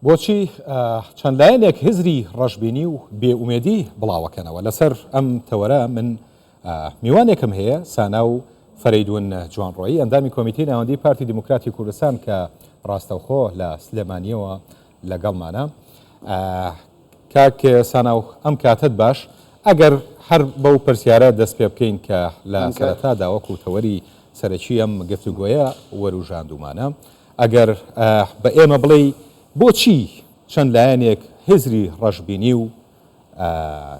بۆچی چەند لایەنێک هزری ڕەشبینی و بێ ئومێدی بڵاوەکەنەوە؟ لەسەر ئەم تەوەرە من میوانێکم هەیە، سانا و فەرەیدون جوانڕۆیی، ئەندامی کۆمیتەی ناوەندی پارتی دیموکراتی کوردستان کە ڕاستەوخۆ لە سلێمانییەوە لەگەڵمانە. کاک سانا و ئەم کاتەت باش. ئەگەر هەر بەو پرسیارە دەست پێ بکەین کە لە سەرەتادا وەکو تەوەری سەرەکی ئەم گفتوگۆیە وەروژاندوومانە، ئەگەر بە ئێمە بڵێی بۆچی چەند لایەنێک هزری ڕەشبینی و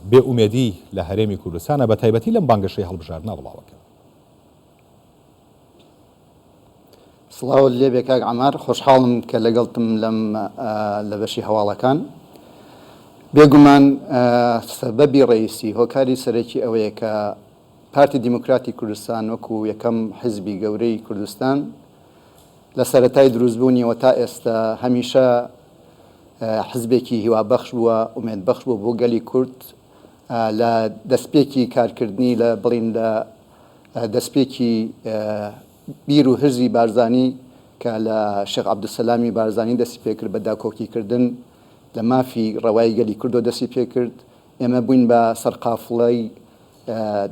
بێ ئومێدی لە هەرێمی کوردستانە بە تایبەتی لەم بانگەشەی هەڵبژاردنە بڵاوەکەن؟ سڵاوت لێبێ کاک عەمار، خۆشحاڵم کە لەگەڵتم لەم لە بەشی هەواڵەکان. بێگومان سەبەبی ڕەئیسی، هۆکاری سەرەکی ئەوەیە کە پارتی دیموکراتی کوردستان وەکو یەکەم حیزبی گەورەی کوردستان لە سەرەتای دروستبوونیەوە تا ئێستا هەمیشە حزبێکی هیوابەخش بووە، ئومێدبەخش بووە بۆ گەلی کورد. لە دەستپێکی کارکردنی لە بڵین لە دەستپێکی بیر و هزری بارزانی کە لە شێخ عەبدولسەلامی بارزانی دەستی پێکرد بە داکۆکیکردن لە مافی ڕەوای گەلی کوردەوە دەستی پێکرد، ئێمە بووین بە سەرقافڵەی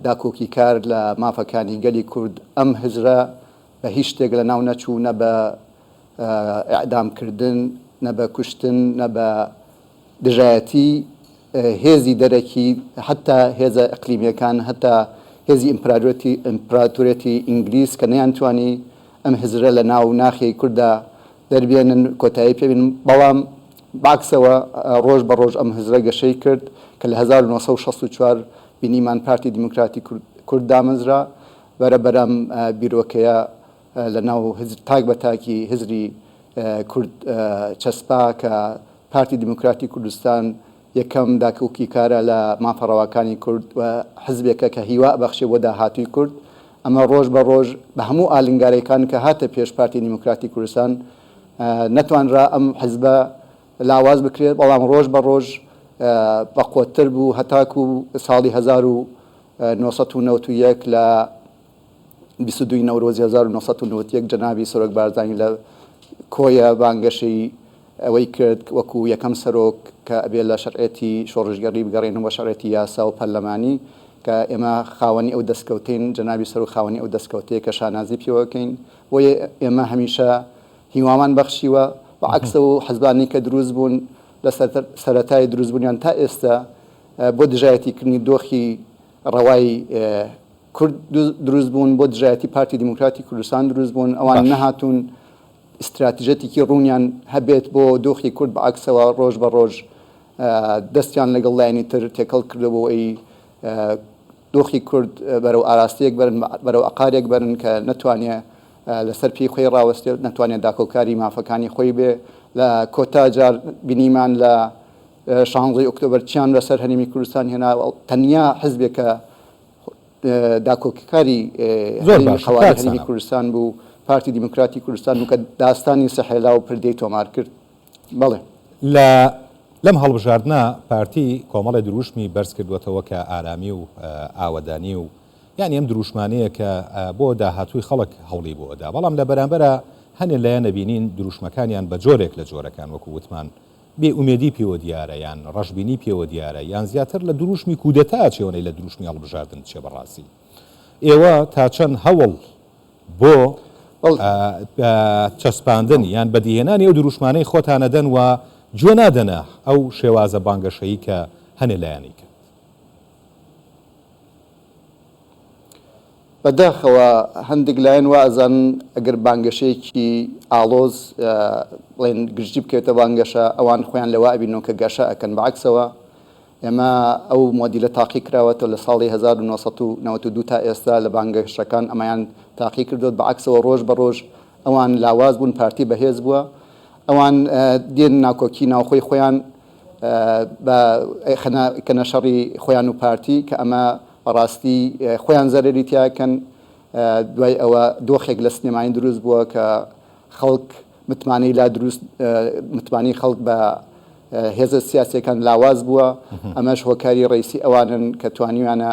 داکۆکیکار لە مافەکانی گەلی کورد، ئەم هزرە بە هیچ شتێک لەناو نەچوو، نە بە ئیعدامکردن، نە بە کوشتن، نە بە دژایەتی هێزی دەرەکی، حەتتا هێزە ئیقلیمیەکان، هەتا هێزی ئیمپراتۆریەتی ئینگلیز کە نەیانتوانی ئەم هزرە لە ناو ناخی کورددا دەربێنن، کۆتایی پێ بێنن، بەڵام بەعەکسەوە ڕۆژ بە ڕۆژ ئەم هزرە گەشەی کرد کە لە 1964 بینیمان پارتی دیموکراتی کورد دامەزرا، بەرە بەرە ئەم بیرۆکەیە لە ناو تاک بە تاکی هزری کورد چەسپا کە پارتی دیموکراتی کوردستان یەکەم داکۆکیکارە لە مافە ڕەواکانی کورد و حزبێکە کە هیوا ئەبەخشێ بۆ داهاتووی کورد. ئەمە ڕۆژ بە ڕۆژ بە هەموو ئالنگاریەکان کە هاتە پێش پارتی دیموکراتی کوردستان نەتوانرا ئەم حزبە لاواز بکرێت، بەڵام ڕۆژ بە ڕۆژ بەقوەتتر بوو هەتاکوو ساڵی 1991 لە 22 ی نەورۆزی 1991 جەنابی سەرۆک بارزانی لە کۆیە بانگەشەی ئەوەی کرد وەکو یەکەم سەرۆک کە ئەبێ لە شەرعێتی شۆڕشگێڕی بگەڕێنەوە بۆ شەرعێتی یاسا و پەرلەمانی کە ئێمە خاوەنی ئەو دەستکەوتەین، جەنابی سەرۆک خاوەنی ئەو دەستکەوتەیە کە شانازی پێوەکەین، بۆیە ئێمە هەمیشە هیوامان بەخشیوە، بە عەکس ئەو حزبانەی کە دروست بوون لە سەرەتای دروستبوونیان تا ئێستا بۆ دژایەتیکردنی دۆخی ڕەوای کورد دروست بوون، بۆ دژایەتی پارتی دیموکراتی کوردستان دروست بوون، ئەوان نەهاتوون ستراتیژەتێکی ڕوونیان هەبێت بۆ دۆخی کورد، بە عەکسەوە ڕۆژ بە ڕۆژ دەستیان لەگەڵ لایەنی تر تێکەڵ کردووە بۆ ئەوەی دۆخی کورد بەرەو ئاراستەیەک بەرن، بەرەو ئەقارێک بەرن کە نەتوانێ لەسەر پێی خۆی ڕاوەستێت، نەتوانێت داکۆکاری مافەکانی خۆی بێ. لە کۆتا جار بینیمان لە شانزەی ئۆکتۆبەر چیان بەسەر هەرێمی کوردستان هێنا، تەنیا حزبێک کە داکۆکیکاری زۆر هەرێمی باشە قەوارەی کاک هەرێمی سانا. کوردستان بوو، پارتی دیموکراتی کوردستان بوو کە داستانی سحێلا و پردێی تۆمار کرد. بەڵێ. لە لەم هەڵبژاردنە پارتی کۆمەڵێ درووشمی بەرز کردووەتەوە کە ئارامی و ئاوەدانی و یانی ئەم درووشمانەیە کە بۆ داهاتووی خەڵک هەوڵی بۆ ئەدا بەڵام لە بەرامبەرا هەنێ لایەن ئەبینین درووشمەکانیان بە جۆرێک لە جۆرەکان وەکوو وتمان بێ ئومێدی پێوە دیارە یان ڕەشبینی پێوە دیارە یان زیاتر لە دروشمی کودەتا ئەچێ ئەوەنەی لە دروشمی هەڵبژاردن بچێ بەڕاستی ئێوە تا چەند هەوڵ بۆ چەسپاندن یان بەدیهێنانی ئەو دروشمانەی خۆتان ئەدەن و گوێ نادەنە ئەو شێوازە بانگەشەیی کە هەنێ لایەن ئەیکات؟ بەداخەوە هەندێک لایەن وا ئەزانن ئەگەر بانگەشەیەکی ئاڵۆز بڵێن گرژی بکەوێتە بانگەشە ئەوان خۆیان لەوە ئەبینەوە کە گەشە ئەکەن بەعەکسەوە ئێمە ئەو مۆدیلە تاقی کراوەتەوە لە ساڵی 1992 تا ئێستا لە بانگەشەکان ئەمەیان تاقی کردووە بەعەکسەوە ڕۆژ بە ڕۆژ ئەوان لاواز بوون پارتی بەهێز بووە ئەوان دێن ناکۆکی ناوخۆی خۆیان بە کەنە شەڕی خۆیان و پارتی کە ئەمە بەڕاستی خۆیان زەرەری تیا کەن، دوای ئەوە دۆخێک لە سلێمانی دروست بووە کە خەڵک متمانەی لا دروست متمانەی خەڵک بە هێزە سیاسیەکان لاواز بووە، ئەمەش هۆکاری ڕەئیسی ئەوانن کە توانیویانە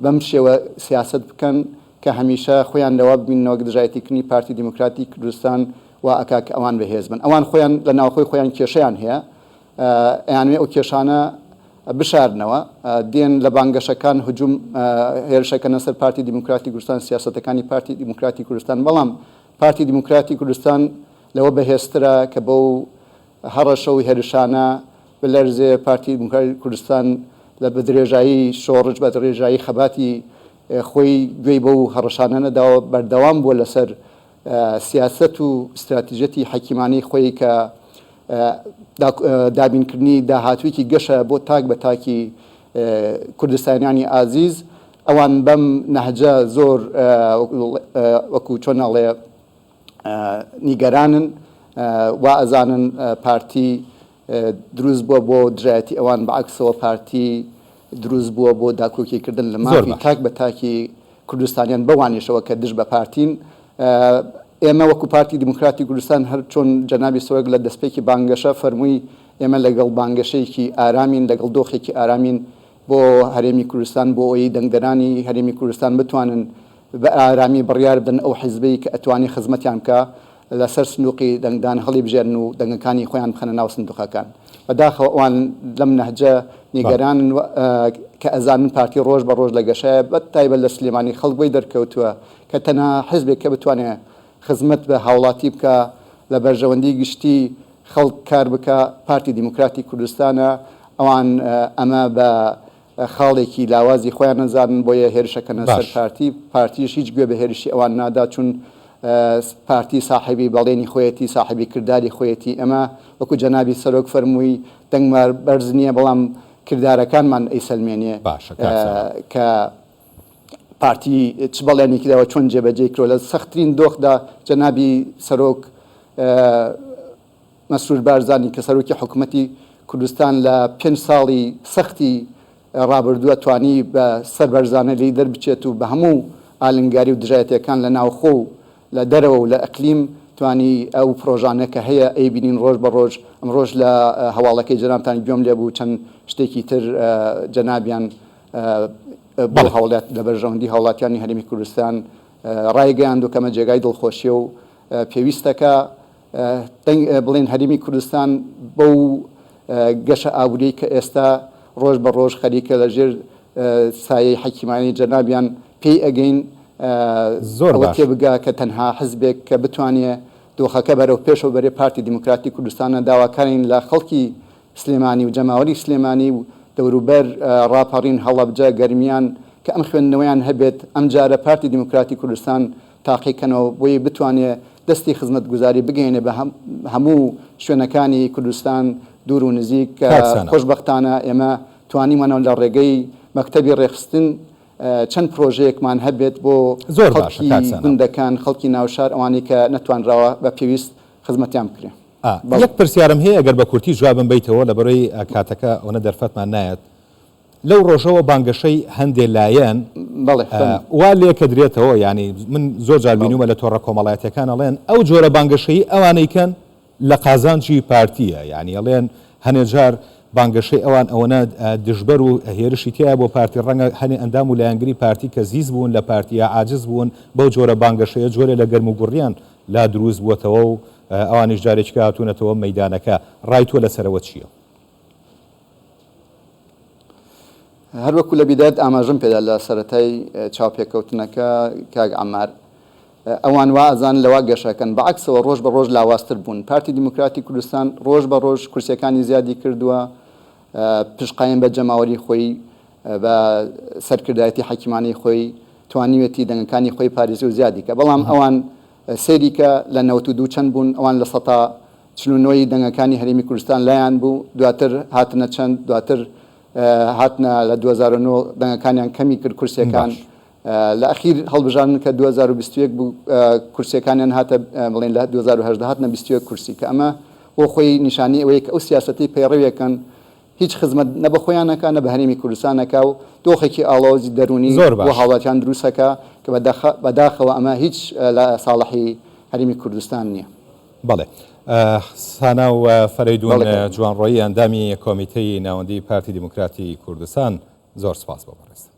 بەم شێوە سیاسەت بکەن کە هەمیشە خۆیان لەوە ببیننەوە دژایەتیکردنی پارتی دیموکراتی کوردستان. وا ئەکا کە ئەوان بەهێز بن. ئەوان خۆیان لە ناوخۆی خۆیان کێشەیان هەیە، ئەیانەوێ ئەو کێشانە بشارنەوە، دێن لە بانگەشەکان هجوم هێرشەکەنە سەر پارتی دیموکراتی کوردستان، سیاسەتەکانی پارتی دیموکراتی کوردستان، بەڵام پارتی دیموکراتی کوردستان لەوە بەهێزترە کە بەو هەڕەشە و هێرشانە بلەرزێ، پارتی دیموکراتی کوردستان لە بە درێژایی شۆڕش، بە درێژایی خەباتی خۆی گوێی بەو هەڕەشانە نەداوە، بەردەوام بووە لەسەر سیاسەت و ستراتیژیەتی حەکیمانەی خۆی کە دابینکردنی داهاتوویەکی گەشە بۆ تاک بە تاکی کوردستانیانی ئازیز، ئەوان بەم نەهجە زۆر وەکو چۆن ئەڵێ نیگەرانن، وا ئەزانن پارتی دروست بووە بۆ دژایەتی ئەوان، بە عەکسەوە پارتی دروست بووە بۆ داکۆکی کردن لە مافی تاک بە تاکی کوردستانیان بەوانیشەوە کە دژ بە پارتین. ئێمە وەکو پارتی دیموکراتی کوردستان هەر چۆن جەنابی سەرۆک لە دەستپێکی بانگەشە فەرمووی ئێمە لەگەڵ بانگەشەیەکی ئارامین، لەگەڵ دۆخێکی ئارامین بۆ هەرێمی کوردستان بۆ ئەوەی دەنگدەرانی هەرێمی کوردستان بتوانن بە ئارامی بڕیار بدەن ئەو حیزبەی کە ئەتوانێ خزمەتیان بکا لە سەر سندوقی دەنگدان هەڵیبژێرن و دەنگەکانی خۆیان بخەنە ناو سندوقەکان. بەداخەوە ئەوان لەم نەهجە نیگەرانن و کە ئەزانن پارتی ڕۆژ بە ڕۆژ لە گەشەیە بە تایبەت لە سلێمانی خەڵک بۆی دەرکەوتووە کە تەنها حیزبێک کە بتوانێ خزمەت بە هاوڵاتی بکا لە بەرژەوەندی گشتی خەڵک کار بکا پارتی دیموکراتی کوردستانە ئەوان ئەمە بە خاڵێکی لاوازی خۆیان ئەزانن بۆیە هێرشەکەنە سەر باش. پارتی، پارتیش هیچ گوێ بە هێرشی ئەوان نادا چون پارتی ساحێبی بەڵێنی خۆیەتی ساحێبی کرداری خۆیەتی ئێمە وەکو جەنابی سەرۆک فەرمووی دەنگمان بەرز نییە بەڵام کردارەکانمان ئەیسەلمێنێ باشە کاک سانا. کە پارتی چ بەڵێنێکی داوە چۆن جێبەجێی کردوە لە سەخترین دۆخدا جەنابی سەرۆک مەسرور بارزانی کە سەرۆکی حکومەتی کوردستان لە پێنج ساڵی سەختی ڕابردووە توانی بە سەربەرزانە لێی دەربچێت و بە هەموو ئالنگاری و دژایەتیەکان لە ناوخۆ و لە دەرەوە و لە ئەقلیم توانی ئەو پڕۆژانە کە هەیە ئەیبینین ڕۆژ بە ڕۆژ ئەمڕۆش لە هەواڵەکەی جەنابتان گوێم لێ بوو چەند شتێکی تر جەنابیان بۆ هاوڵات لە بەرژەوەندی هاوڵاتیانی هەرێمی کوردستان ڕایگەیاند و کەمە جێگای دڵخۆشیە و پێویستەکە دەنگ بڵێن هەرێمی کوردستان بەو گەشە ئابووریەی کە ئێستا ڕۆژ بە ڕۆژ خەریکە لە ژێر سایەی حەکیمانەی جەنابیان پێی ئەگەین زۆر ئەوە باش. تێبگا کە تەنها حزبێک کە بتوانێ دۆخەکە بەرەو پێشەوە بەرێ پارتی دیموکراتی کوردستانە داواکارین لە خەڵکی سلێمانی و جەماوەری سلێمانی و دەوروبەر ڕاپەڕین هەڵەبجە گەرمیان کە ئەم خوێندنەوەیان هەبێت ئەمجارە پارتی دیموکراتی کوردستان تاقی کەنەوە بۆی بتوانێ دەستی خزمەتگوزاری بگەیەنێ بە هەموو شوێنەکانی کوردستان دوور و نزیک کە کاک سانا. خۆشبەختانە ئێمە توانیمانە لە ڕێگەی مەکتەبی ڕێکخستن چەند پرۆژەیەکمان هەبێت بۆ زۆر باشە خەڵکی کاک سانا. گوندەکان خەڵکی ناوشار ئەوانەی کە نەتوانراوە بە پێویست خزمەتیان بکرێ. ئا بەڵێ. یەک پرسیارم هەیە گەر بە کورتی جوابم بەیتەوە لەبەرەی کاتەکە ئەوەنە دەرفەتمان نایەت لەو ڕۆژەوە بانگەشەی هەندێ لایەن بەڵێ فەرموو. وا لێکەدرێتەوە یانی من زۆر جار بەڵێ. بینومە لە تۆڕە کۆمەڵایەتیەکان ئەڵێن ئەو جۆرە بانگەشەی ئەوانەی کەن لە قازانجی پارتیە یانی ئەڵێن هەنێ جار بانگەشەی ئەوان ئەوەنە دژبەر و هێرشی تیایە بۆ پارتی ڕەنگە هەنێ ئەندام و لایەنگری پارتی کە زیز بوون لە پارتی یا عاجز بوون بەو جۆرە بانگەشەیە جۆرێ لە گەرموگوڕیان لا دروست بووەتەوە و ئەوانیش جارێکیکە هاتوونەتەوە مەیدانەکە ڕای تۆ لەسەرەوە چییە؟ هەروەکو لە بیدایەت ئاماژەم پێدا لە سەرەتای چاوپێکەوتنەکە کاک عەمار ئەوان وا ئەزانن لەوا گەشەکەن بە عەکسەوە ڕۆژ بە ڕۆژ لاوازتر بوون پارتی دیموکراتی کوردستان ڕۆژ بە ڕۆژ کورسیەکانی زیادی کردووە پشت قایم بە جەماوەری خۆی بە سەرکردایەتی حەکیمانەی خۆی توانیوێتی دەنگەکانی خۆی پارێزی و زیادی کە بەڵام ئەوان سەیری کە لە 92 چەند بوون ئەوان لە سەتا 49 ی دەنگەکانی هەرێمی کوردستان لایان بوو دواتر هاتنە چەند دواتر هاتنە لە 2009 دەنگەکانیان کەمی کرد کورسیەکان باش. لە ئەخیر هەڵبژاردن کە 2021 بوو کورسیەکانیان هاتە بڵێن لە 2018 هاتنە 21 کورسی کە ئەمە بۆ خۆی نیشانەی ئەوەیە کە ئەو سیاسەتەی پەیڕەویەکەن هیچ خزمەت نە بە خۆیان ئەکا نە بە هەرێمی کوردستان ئەکا و دۆخێکی ئاڵۆزی دەروونی زۆر بۆ باش. هاوڵاتیان دروست ئەکا کە بەداخەوە ئەمە هیچ لە ساڵحی هەرێمی کوردستان نییە. بەڵێ. سانا و فەرەیدوون بەڵێ کاک. جوانڕۆیی ئەندامی کۆمیتەی ناوەندی پارتی دیموکراتی کوردستان زۆر سوپاس بۆ بەڕێزتان.